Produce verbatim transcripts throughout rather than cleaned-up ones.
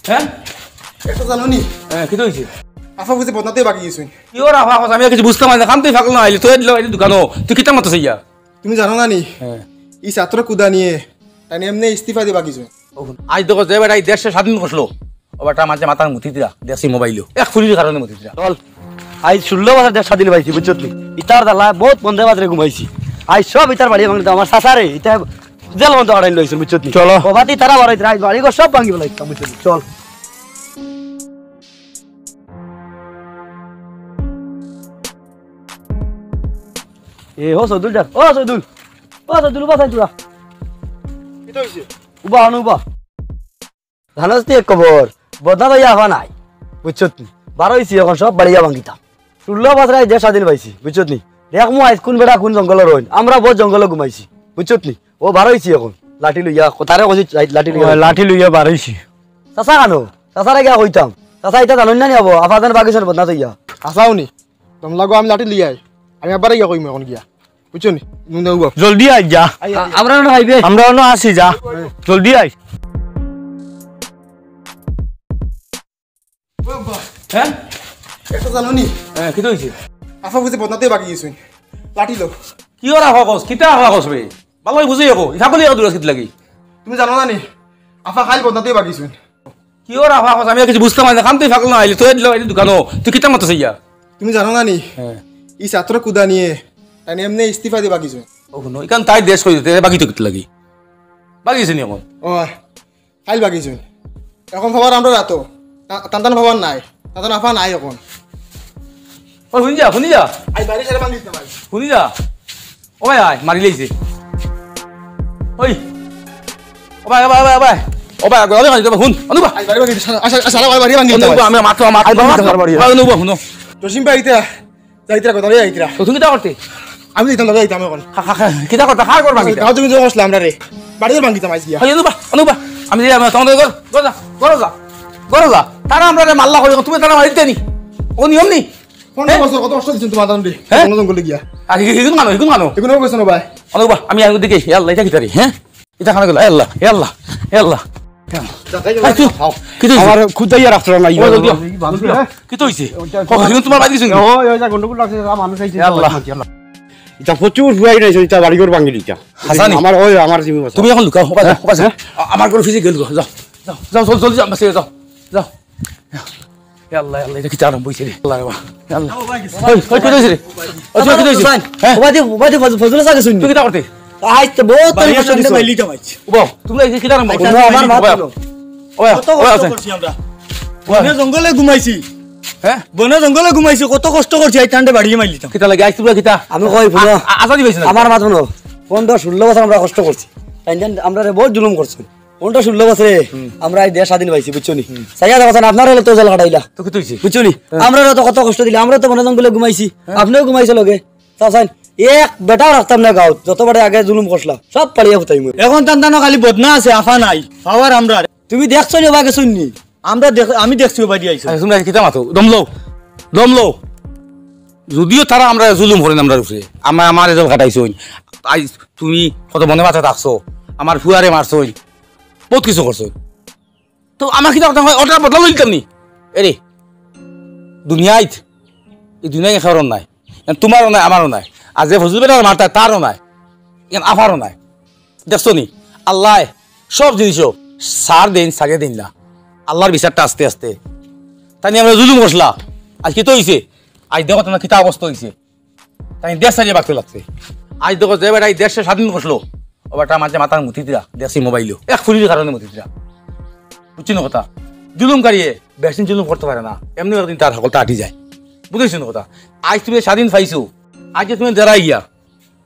হ্যাঁ? একটা জানো নি? হ্যাঁ, কিতা অইছে? আফা বুঝি বদনাতে বাকি গেছইন। কিওর আফা কস? আমি আর কিছু বুঝতাম না। কাম তুই ফাকল না আইলে, তুই এলো, এলো দোকানো। তুই কিতা মাতস ইয়া? তুমি জানো না নি? হ্যাঁ। ই ছাত্র কুদা নিয়ে, তাই এমনি ইস্তিফা দিয়ে বাকি গেছইন। ও, আজ দেখো যে বেটা এই দেশে স্বাধীন করছিল, ও বেটা মাঝে মাথার মুতি দিরা, দেখছি মোবাইলও। এক ফুলির কারণে মুতি দিরা। চল, আজ ষোলো বছর দেশ স্বাধীন পাইছি, বুঝছত নি? ইতার দালা বহুত বন্দে বাজারে ঘুমাইছি। আজ সব ইতার বাড়ি ভাঙতে আমার চাচারে, ইতা জেল বন্ধ হারাই লইছে, বুঝছত নি? চলো। ও বাতি তারা বাড়াইতে, আজ বাড়ি ঘর সব ভাঙি ফেলাইতাম, বুঝছত নি? চল। এ, ও সদুল যা, ও সদুল, ও সদুল, উবা থাই তোরা। কিতা অইছে? উবা, আনো উবা। জানোস নি এক খবর? বদনা তো ইয়াফা নাই, বুঝছত নি? বারো অইছি এখন সব বাড়িয়া ভাঙিতাম। ষোলো বছর আজ দেশ স্বাধীন পাইছি, বুঝছত নি? দেখ মু আইজ কোন বেটা কোন জঙ্গলর অইন, আমরা বহুত জঙ্গলো ঘুমাইছি, বুঝছত নি? ও বারো অইছি এখন, লাঠি লইয়া, তারে কইছি, "লাঠি লইয়া।" ও, লাঠি লইয়া বারো অইছি। চাচা কানো? চাচারে গিয়া কইতাম। চাচা, ইতা জানইন না নি আবো? আফা জান বাগিছন বদনা তো ইয়া। আসাও নি? দম লাগো, আমি লাঠি লইয়া আই। আমি আবার গিয়া কইমু এখন গিয়া। বুঝছো নি? নুন দেবো। জলদি আই যা। I, I. আ-, আমরা অনো আইবে। আমরা অনো আছি যা। জলদি আই। ও আব্বা। হ্যাঁ? একটা জানো নি? হ্যাঁ, কিতা অইছে? আফা বুঝি বদনাতে বাকি গেছইন। লাঠি লো। কিওর আফা কস? কিতা আফা কস বে? ভালা বুঝি যাবো। ইফা বলি এক দূর কিতা লাগি? তুমি জানো না নি? আফা খাইল বদনাতে বাকি গেছইন। কিওর আফা কস? আমি আর কিছু বুঝতাম না। কাম তুই ফাকল না আইলে, তুই এলো, এলো দোকানো। তুই কিতা মাতস ইয়া? তুমি জানো না নি? হ্যাঁ। ই ছাত্র কুদা নিয়ে, তাই এমনি ইস্তিফা দিয়ে বাকি গেছইন। ও হুনো, ইখান তাই দেশ কই দিতে, বাকি তো কিতা লাগি? বাকি গেছে নি এখন? ও, খাইল বাকি গেছইন। এখন খবর আমরা রাতো। তা-, তান তান খবর নাই। তান তান আফা নাই এখন। ও, হুনি যা, হুনি যা। আই বাইরে সারা ভাঙি দিতে ভাই। হুনি যা। ও ভাই, আয়, মারি লইছে। ওই। ও ভাই, ও ভাই, ও ভাই, ও ভাই। ও ভাই, গলা দিয়ে মারি দিতে, হুন, অনুবা। আই বাইরে ভাঙি দিতে, সারা, সারা, সারা বাইরে ভাঙি দিতে অনুবা, ভাই। আমি মাত্র, মাত্র, আই বাবা, মাত্র, বাবা, বাবা, অনুবা, হুনো। জসিম ভাই, ইতা, যাইতরা কথা, যাইতরা। তো তুমি কিতা করতে? আমি যাইতাম লগে যাইতাম এখন। খা, খা, খা, কিতা করতে? কার ঘর ভাঙিতে? গাঁও তুমি জোর আসলে আমরা রে। বাড়ি ঘর ভাঙিতাম আইজ গিয়া। ওই, অনুবা, অনুবা। আমি যাই, আমি তোমাদের ঘর, ঘর যা, ঘর যা, ঘর যা। তারা আমরা রে মাল্লা করি, তুমি তারা মারিতে নি। ও নিয়ম নি? পনেরো হ্যাঁ? বছর কত কষ্ট দিচ্ছেন তোমার দাদা রে? হ্যাঁ? বন জঙ্গলে গিয়া। আর কি, কি, কি, কি, কি, কি? এগুলো গেছো না ভাই? অনুবা, আমি আর দেখি, ইয়া আল্লাহ, এটা কি তারি, হ্যাঁ? ইটা খানা গেল, এ আল্লাহ, এ আল্লাহ, এ আল্লাহ। এই তুই, কিতা অইছে? আমার খুদাইয়া রাখতো না, ও, ইয়া। জলদি আও। কিতা অইছে? ওইটা ও, হিরো তোমার বাড়ি গেছে নি? ওই, ওই, ওই, গন্ডগোল লাগছে, যা মানুষ আইছে, এ আল্লাহ। ইয়া আল্লাহ। ইটা প্রচুর হুয়াই নাইছে, ইটা বাড়িঘর ভাঙি দিতা। হাসানি? আমার, ওই, আমার জিমি বাসা। তুমি এখন লুকাও, ওবা যাও, হ্যাঁ? ওবা যাও। হ্যাঁ? আ-, আমার ঘরে ফিরে গেল, যাও, যাও, যাও, জলদি, জলদি, যাও, যাও। এ আল্লাহ, এ আল্লাহ, ইটা কিতা আরম্ভ অইছে রে? আল্লাহ রে বা, এ আল্লাহ। ওই, ওই, কিতা অইছে রে? ওই, তুই কিতা অইছে? হ্যাঁ? ওবাদি, ওবাদি ফজ-, ফজল চাচা গেছইন নি? তুই কিতা করতে? আইজ তো বহুত বাড়ি কষ্ট সামনে দিছো। বাইলি তো মাছ। ওবা, তুমি এই কিতা আরম্ভ করছো? আমার মাত ওবা। শুনো। ওবা, কত ওবা, কষ্ট আছে। করছি আমরা। ওবা। বনে জঙ্গলে ঘুমাইছি। হ্যাঁ? বনে জঙ্গলে ঘুমাইছি, কত কষ্ট করছি, আইজ তানরে বাড়ি মাইলিতাম। কিতা লাগে? আইজ তোমরা কিতা? আমি কই, শুনো। আ-, আ-, আজাদি পাইছে না? আমার মাত শুনো। পনেরো ষোলো বছর আমরা কষ্ট করছি। তাইন তান আমরারে বহুত জুলুম করছে। পনেরো ষোলো বছরে হুম। আমরা এই দেশ স্বাধীন পাইছি, বুঝছো নি? হুম। চাইয়া দেখো, আপনারা অইলে তো জেল খাটাইলা। তো কিতা অইছে? বুঝছো নি? হ্যাঁ। আমরারে তো কত কষ্ট দিলা, আমরা তো বনে জঙ্গলে ঘুমাইছি, হ্যাঁ। আপনেও ঘুমাইছো লগে। চাও চাইন, এক বেটাও রাখতাম না গাঁওত, যত বারে আগে জুলুম করছিলা, সব পাড়িয়া ফুটাইমু। এখন তান তানো খালি বদনা আছে, আফা নাই, পাওয়ার আমরা। তুমি দেখছো নি, ওবা গেছইন নি? আমরা দেখ-, আমি দেখছি, ওবাদি আইছে। আরে, তোমরা কিতা মাতো? দম লও, দম লও। যদিও তারা আমরা জুলুম করেন আমরার উপরে, আমরা, আমারে জেল খাটাইছইন। আইজ তুমি কত মনে মাথা থাকছো, আমার ফুয়ারে মারছইন, বহুত কিছু করছইন। তো আমার কিতা কথা হয়, ওটা বদলা লইতাম নি? এরে, দুনিয়াইত, এই দুনিয়ায় কারণ নাই। এন তোমারও নাই, আমারও নাই। আর যে ফজলু বেটার মারতা, তারও নাই। এন আফারও নাই। দেখছো নি? আল্লায় সব জিনিসও সার দেইন, সারিয়া দেইন না। আল্লার বিচারটা আস্তে আস্তে। তাইন আমরারে জুলুম করছিলা। আইজ কিতা অইছে? আইজ দেখো তোমার কিতা অবস্থা অইছে। তাইন দেশ ছাড়িয়া বাগতে লাগছে। আইজ দেখো যে বেটা এই দেশরে স্বাধীন করছিল, ও বেটা মাঝে মাথার মুতি দিরা, দেখছি মোবাইলও। এক ফুলির কারণে মুতি দিরা। বুঝছো নি কথা? জুলুমকারীয়ে বেশদিন জুলুম করতে পারে না। এমনে একদিন তার হকলটা আটি যায়। বুঝছো নি কথা? আইজ তুমি স্বাধীন পাইছো, আইজ যে তুমি দেরাই গিয়া,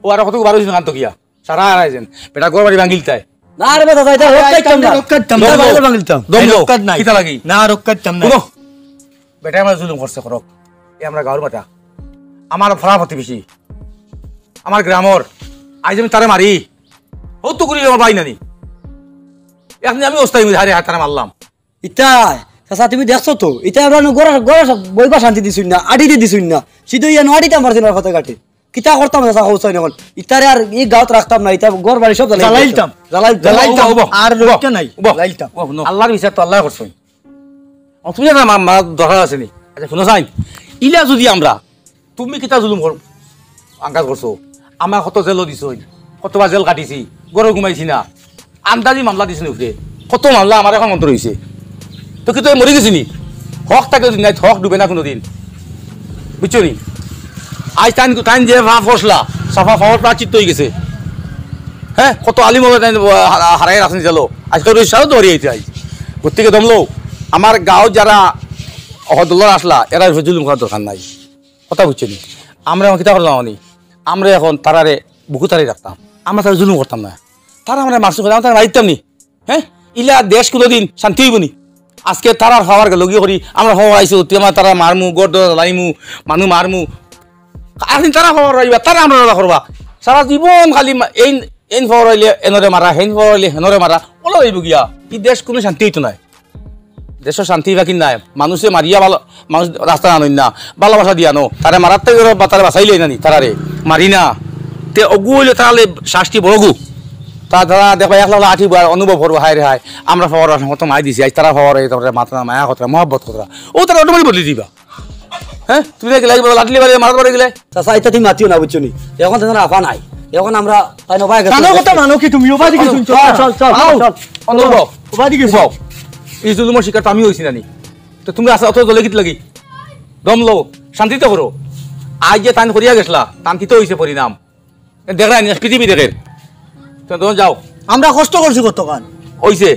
ও আর কত বারো দিন কান্ত গিয়া, সারা আর আইছেন। বেটা ঘর বাড়ি ভাঙিলতায়। না রে বেটা, ইটা রক্ষা দিতাম না। রক্ষা দিতাম না। দম লও। বাড়ি ভাঙিলতাম। দম লও। রক্ষা নাই। কিতা লাগি? না, রক্ষা দিতাম না। শুনো, বেটায় আমার জুলুম করছে করক। এ আমরা গাঁওর বেটা। আমার ফাড়া প্রতিবেশী। আমার গ্রামর। আইজ আমি তারে মারি। ও তো করি আমার ভাই নানি। এখন আমি ওস্তাদ মিলে হারে হাত তারা মারলাম। ইতা, চাচা, তুমি দেখছো তো? ইতা আমরা নু ঘরে, ঘরে বইবার শান্তি দিছইন না, আটিতে দিছইন না। সিধা ইয়া নু আটিতাম পারছি না পথে ঘাটে। কিতা করতাম চাচা, কওছাইন অখন? ইতারে আর ই গাঁওত রাখতাম না, ইতা ঘর বাড়ি সব জ্বালাই দিতাম। জ্বালাইতাম। জ্বালাইতাম। জ্বালাইতাম। উবা, উবা, আর উবা, রক্ষা নাই। উবা। জ্বালাইতাম। উবা, হুনো। আল্লার বিচার তো আল্লায় করছইন। অ, তুমি জানো, মা-, মারার দরকার আছে নি? আচ্ছা, হুনো চাইন। ইলা যুদি আমরা, তুমি কিতা জুলুম কর-, আঙ্গাজ করছো? আমার কত জেলও দিছইন, কতবার জেল কাটিছি, ঘরো ঘুমাইছি না, আন্দাজি মামলা দিছইন উপরে, কত মামলা আমার অখন অন্তর অইছে। তো কিতা মরি গেছি নি? হক থাকে যদি নাই, হক ডুবে না কুনুদিন, বুঝছো নি? আইজ তাইন, তাইন যে পাপ করছলা, সাফা পাপর প্রায়শ্চিত্ত অইগেছে। হে, কত আলিম অকলরে তাইন হারা-, হারাই রাখছইন জেলো, আইজকাল অউ সারও তো হারিয়ে আইতে আইজ। গতিকে দমলো, আমার গাঁওত যারা অহদলর আছলা, এরার উপরে জুলুম করার দরকার নাই। কথা বুঝছো নি? আমরা অখন কিতা করলাম নি? আমরা অখন তারারে বুকুত আড়াই রাখতাম, আমরা তারারে জুলুম করতাম না। তারা আমরারে মারছইন, আমরা তারারে মারিতাম নি? হে, ইলা দেশ কুনুদিন শান্তি অইবো নি? আইজকে তারার পাওয়ার গেলোগি করি, আমরার পাওয়ার আইছে, অতি আমরা তারারে মারমু, ঘর দরজা জ্বালাইমু, মানুষ মারমু। একদিন তারার পাওয়ার আইবা, তারা আমরারে করবা। সারা জীবন খালি মা-, এইন, এইন পাওয়ার আইলে এনরে মারা, হেইন পাওয়ার আইলে হেনরে মারা, অলা অইবো গিয়া। ই দেশ কুনু শান্তি অইতো নায়। দেশো শান্তি বাকি নাই, মানুষে মারিয়া ভালা, মানুষ রাস্তা আনইন না, ভালোবাসা দিয়া আনো, তারে মারার থাকি বা তারে বাঁচাইলে না নি, তারারে মারি না। তে অগু অইলে তাহলে শাস্তি বড়গু। তা তারা দেখবা একলা একলা আটিবা, অনুভব করবা, হায় রে হায়, আমরা পাওয়ার কত মায়া দিছি, আইজ তারা পাওয়ার অইয়া তারা মাতরা না, মায়া কররা, মহব্বত কররা, অউ তারা automatic বদলি দিবা। হে, তুমি না গেলায়, লাঠি লইয়া মারাত বাড়ি গেলায়। চাচা, ইতা তুমি মাতিও না, বুঝছো নি? অখন তো আফা নাই, অখন আমরা তাইন অবায় গেছি। কানো কথা মানো কি তুমি? অবায়দি গেছো? চল, চল, চল, আও, চল। অনর বউ। অবায়দি গেছো? বউ, ই জুলুমর শিকার তো আমি অইছি না নি? তো তুমরা আছো অত জ্বলে কিতা লাগি? দম লও, শান্তিতে করো। আইজ যে তাইন করিয়া গেছলা, তান কিতা অইছে পরিণাম? এ দেখরায় নি, পৃথিবী দেখের। তো, তো যাও। আমরা কষ্ট করছি কতখান। অইছে।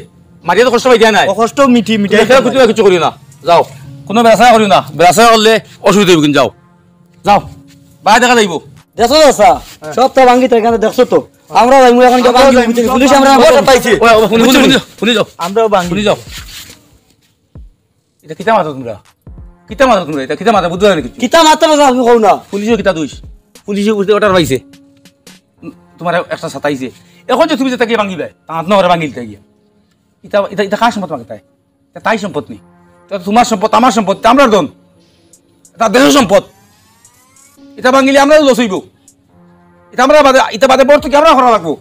মারিয়া তো কষ্ট পাইতায় নায়। ও কষ্ট মিটি, মিটাই তুমি খেলা দিতাম। কুতুমে কিছু করিও না। যাও। কুনু বেড়াছেড়া করিও না। বেড়াছেড়া করলে অসুবিধা অইবো কিন্তু, যাও। যাও। বাইরে দেখা যাইবো। দেখছো তো, চাচা? সব তো ভাঙ্গি তো অখানো দেখছো তো। আমরা যাইমু অখন গিয়া আমরাও ভাঙ্গি যাইমু, উঠি, সব পুলিশে আমরা ভাঙ্গি। ও, চাচা, পাইছি। ও, ও, হুনি, হুনি, হুনি, হুনি যাও। আমরাও ভাঙ্গি। হুনি যাও। ইতা কিতা মাতো তুমরা? কিতা মাতো তুমরা? ইতা কিতা মাতো বুঝছো না কিচ্ছু? কিতা মাতো না, তুমি কও না। পুলিশে কিতা দুষ? পুলিশে বুঝতে order পাইছে। তুমারে একটা সাতাইছে। অখন যে তুমি যেতা গিয়া ভাঙ্গিবায়, তাত না ওরে ভাঙ্গিল তাই গিয়া। ইতা, ইতা, ইতা কার সম্পদ ভাঙ্গে তাই? ইতা তাইর সম্পদ নি? ইতা তুমার সম্পদ, আমার সম্পদ, ইতা আমরার ধন। ইতা দেশর সম্পদ। ইতা ভাঙ্গিলে আমরারও loss অইবো। ইতা আমরা বাদে, ইতা বাদে বর তো কি আমরা করা লাগবো?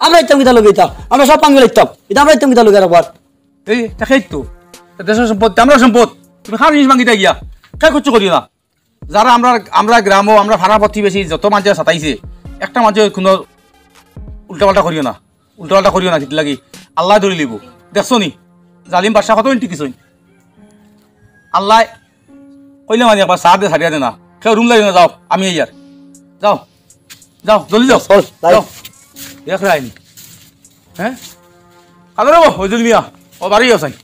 আমরা ইতাম কিতা লগে ইতা? আমরা সব ভাঙ্গি লাইতাম। ইতা আমরা ইতাম কিতা লগে আর আবার? এই, ইতা খেত তো। ইতা দেশর সম্পদ, ইতা আমরার সম্পদ। তুমি কার জিনিস ভাঙ্গিতায় গিয়া? কে কিচ্ছু করিও না। যারা আমরা, আমরা গ্রামো, আমরা পাড়া প্রতিবেশী যত মানষে সাতাইছে, একটা মানষে কুনু উল্টাপাল্টা করিও না। উল্টাপাল্টা করিও না, কিতা লাগি? আল্লায় ধরি লিবো। দেখছো নি? জালিম বাদশা কতখান টিকিছইন। আল্লায় কইলে মানি একবার চা দে, ছাড়িয়া দে না। কেউ room লাগি না, যাও, আমি আইয়ার। যাও, যাও, জলদি যাও। চল, যাই। যাও। দেখরায় নি। হে? কাদের বাবু, ওই জুল মিয়া, ও বাড়ি আছইন।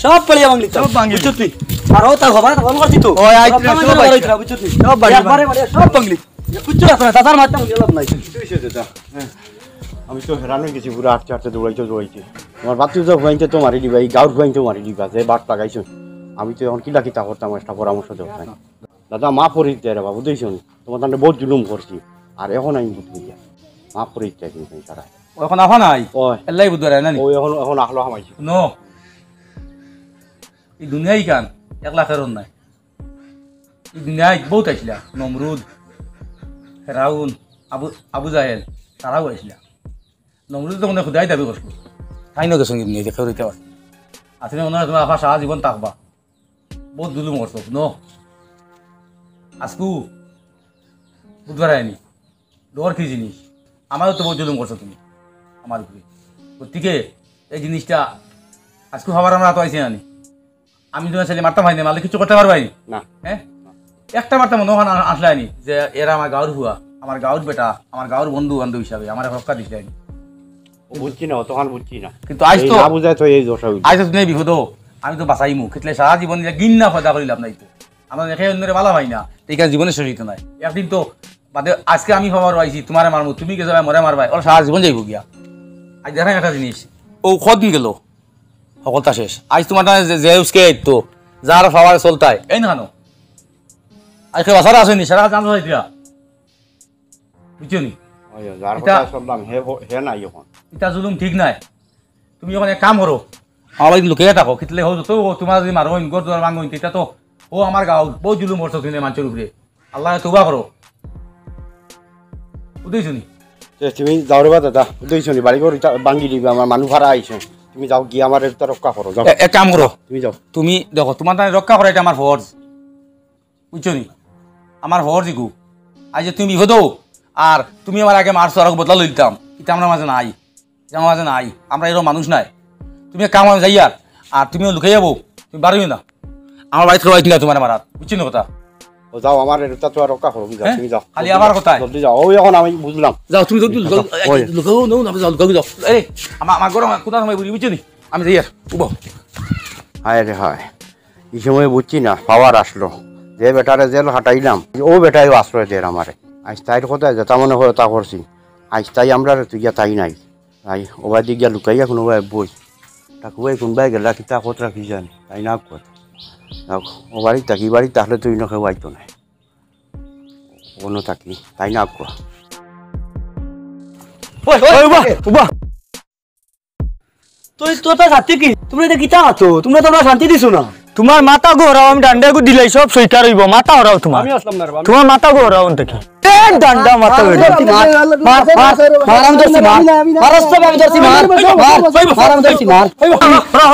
সব পালিয়া ভাঙ্গলি তো। সব ভাঙ্গি। বুঝছো তুই? আর ও তার খবর, খবর করছি তো। ওই আইতরা, সব ভাঙ্গি। বুঝছো তুই? সব ভাঙ্গি। একবারে বাড়ি সব ভাঙ্গলি। এ কিচ্ছু রাখতো না, তাতার মারতে ভাঙ্গি লাভ নাই। কিতা অইছে দাদা? হে। আমি তো হেরান অইগেছি, পুরা আটতে আটতে দৌড়াইতে দৌড়াইতে। আমার বাতিজা ফুয়াইন্তে তো মারি দিবা, ই গাঁওর ফুয়াইন্তে মারি দিবা, যে বাট লাগাইছইন। আমি তো অখন কিলা কিতা করতাম, একটা পরামর্শ দেও। দাদা, মাফ করি দিতে রে বাবু, বুঝছো নি? তুমার তানরে বউত জুলুম করছি, আর অখন আমি বুঝি গিয়া। মাফ করি দিতে কিন্তু তারা। ও অখন আফা নাই? ওই। এল্লাই বুঝবার না নি? ওই অখন, অখন আখলো হামাইছে। হুনো, ই দুনিয়া ইখান একলা কেউর নায়। ই দুনিয়াত বউত আইছলা, নমরুদ, ফেরাউন, আবু, আবু জাহেল, তারাও আইছলা। নমরুদ তো মনে খুদাই দাবি করছিল। তাইনও গেছইন এমনে, দেখে রইতে পারে। আসলে মনে হয় তুমার আফা সারা জীবন থাকবা। বউত জুলুম করছো, হুনো। আইজকু বুঝবার আইনি। ডর কি জিনিস? আমারও তো বউত জুলুম করছো তুমি আমার উপরে। গতিকে এই জিনিসটা আইজকু হবার আমরা তো আইছি না নি। আমি তুমার ছেলে মারতাম পারি না, মারলে কিছু করতে পারবায় নি? না। হে? একটা মারতাম মনো অখান আ-, আসলায় নি যে এরা আমার গাঁওর ফুয়া, আমার গাঁওর বেটা, আমার গাঁওর বন্ধু বান্ধব হিসাবে আমারে রক্ষা দিছলায় নি। ও বুঝছি না, অতখান বুঝছি না। কিন্তু আইজ এই তো না বুঝায় তো এই দশা অইল। আইজ তো তুমি বিপদ, আমি তো বাঁচাইমু। কিতলে সারা জীবন ইলা ঘিন্না পয়দা করি লাভ নাই তো। আমরা দেখে অন্যরে ভালা পাই না, ইখান জীবনে শেষ অইতো নায়। একদিন তো বাদে আইজকে আমি পাওয়ারো আইছি, তুমারে মারমু, তুমি গেছো ভাই মরে মারবায়, ওর সারা জীবন যাইবো গিয়া। আইজ দেখরায় একটা জিনিস, ও কদিন গেল, হকলতা শেষ। আইজ তুমার তানে যে, যে উস্কে আইতো, যার পাওয়ারে চলতায়, এই না কেন? আইজকে বাসারা আসেনি, সারা জান যাইতরা। বুঝছো নি? ওই, যার ইটা কথা শুনলাম, হে হ-, হে নাই অখন। ইটা জুলুম ঠিক নায়। তুমি অখন এক কাম করো, আমার বাড়িত লুকাইয়া থাকো, কিতলে হো যত ও তুমার যদি মারইন, ঘর দুয়ার ভাঙ্গইন, ইটা তো ও আমার গাঁও, বউত জুলুম করছো তুমি মানষর উপরে। আল্লারে তওবা করো। বুঝছো নি? তে তুমি যাও রে বা দাদা, বুঝছো নি? বাড়ি ঘর ইতা ভাঙ্গি দিবা, আমার মানুষ ভাড়া আইছে। তুমি যাও গিয়া আমার ইটা রক্ষা করো, যাও। এ-, এক কাম করো। তুমি যাও। তুমি দেখো, তুমার তানে রক্ষা করা ইটা আমার ফরজ। বুঝছো নি? আমার ফরজ ইগু। আইজ যে তুমি বিপদো, আর তুমি আমার আগে মারছো, আর বদলা লইতাম। ইটা আমরার মাঝে নাই। ইটা আমরার মাঝে নাই। আমরা এরকম মানুষ নায়। তুমি এক কাম করো, যাইয়ার, আর তুমিও লুকাই যাবো। তুমি বারইও না। আমার বাড়িত কেউ আইতো না তুমার মারাত। বুঝছো নি কথা? ও যাও, আমার ইটা তো আর রক্ষা করো, যাও, হ্যাঁ? তুমি যাও। খালি আবার কোথায়? জলদি যাও। ওই এখন আমি বুঝলাম। যাও, তুমি জলদি যাও, লুকাও, ওই। লুকাও, নাও, না, যাও, লুকাও, যাও। এই, আমার, আমার গরম, কোথায় সময় বুঝি, বুঝছো নি? আমি যাইয়ার, উবাও। হায় রে হায়, ই সময় বুঝছি না, পাওয়ার আসলো। যে বেটারে জেল খাটাইলাম, অউ বেটায়ও আশ্রয় দের আমারে। আইজ তাইর কথায় যেটা মনে করে তা করছি। আইজ তাই আমরারে তুইয়া তাই নাই। তাই অবায়দি গিয়া লুকাইয়া কুনুবায় বই। তাকে বই কুনবায় গেলা কিতা কত রাখি জানি, তাই না কত। যাউক, অউ বাড়িত থাকি, বাড়িত থাকলে তো ইনো কেউ আইতো নায়। অনো থাকি, তাই না কত। ওই, ওই, ওই, উবা, উবা। তুই, তোর তো শান্তি কি? তুমরা ইটা কিতা আছো? তুমরা তো আমরারে শান্তি দিছো না। তুমার মাথা ঘোরাও, আমি ডান্ডা এগু দিলাই, সব সইকার অইবো। মাথা ঘোরাও তুমার। আমি আসলাম না রে বাবা। তুমার মাথা ঘোরাও অন থাকি। এ ডান্ডা মাথা ঘোরাও। মার, মার, মার, আমি ধরছি, মার। মার, আসতে আমি ধরছি, মার। মার, মার, আমি ধরছি, মার।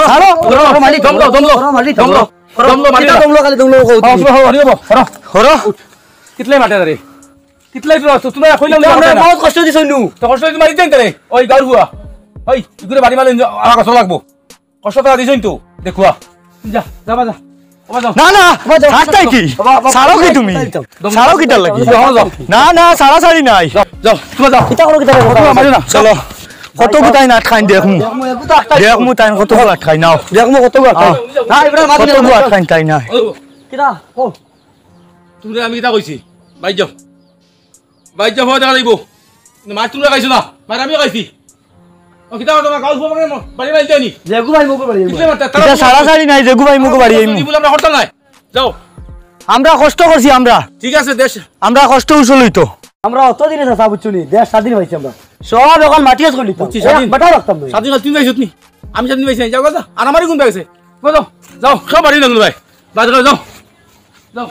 ছাড়ো। ধরো, মালিক, দম লও, দম লও। ধরো, মালিক, দম লও। দম লও, মালিক। কিতা দম লও, খালি দম লও, কও তুমি। হরো, হরো, হরো। হরো। কিতলাই মারতে রে? কিতলাই তো আছো? তুমরা কইলাম ইটা না, আমরারে না। বহুত কষ্ট দিছো নু। তো কষ্ট দিছো মারি দেন তারে। ওই গাউর ফুয়া। ওই, ইগুরে বাড়ি মারলে আমার কষ্ট লাগবো। কষ্ট তো দিছইন তো। দেখুয়া। যা, যা, যা। ওবা যাও। না, না, ওবা যাও। ছাড়তায় কি? ওবা, ওবা, ছাড়ো কি তুমি? দম ছাড়ো কিতার লাগি? যাও, যাও। না, না, ছাড়াছাড়ি নাই। যাও, যাও, তুমরা যাও। কিতা করো, কিতা করো? তুমরা মারো না। চলো। কত গুতাই না খাইন দেখমু। দেখমু, এগু তো আটকাই দেখমু তাইন কত গুলা খাই নাও। দেখমু কত গুলা খাই। আহ। না, এবার মাঝে কত গুলা খাইন তাই না। কিতা? ও। তুমরা আমি কিতা কইছি? বাইর যাও। বাইর যাও, দেখা যাইবো। কিন্তু মার তুমরা খাইছো না, মার আমিও খাইছি। ও, কিতা করো, তোমার গাউর ফুয়া মানে বাড়ি মাইল দেয়নি। যেগু ভাই মুখো বাড়ি আইমু। কিতা মারতা? তারা ইটা ছাড়াছাড়ি নাই, যেগু ভাই মুখো বাড়ি আইমু। ইগুলা আমরা করতাম নায়। যাও। আমরা কষ্ট করছি আমরা। ঠিক আছে, দেশ। আমরা কষ্ট উসল অইতো। আমরা অত দিনে চাচা বুঝছো নি, দেশ স্বাধীন পাইছি আমরা। সব এখন মাটি আজ করলি তো। বুঝছি, স্বাধীন। এক বেটাও রাখতাম না। স্বাধীন তুমি পাইছো নি? আমি স্বাধীন পাইছি না। যাও, যাও। আর আমারই কোন পাইছে? যাও, যাও। যাও, সব বাড়ি লাগলো ভাই। বাদ করো, যাও। যাও।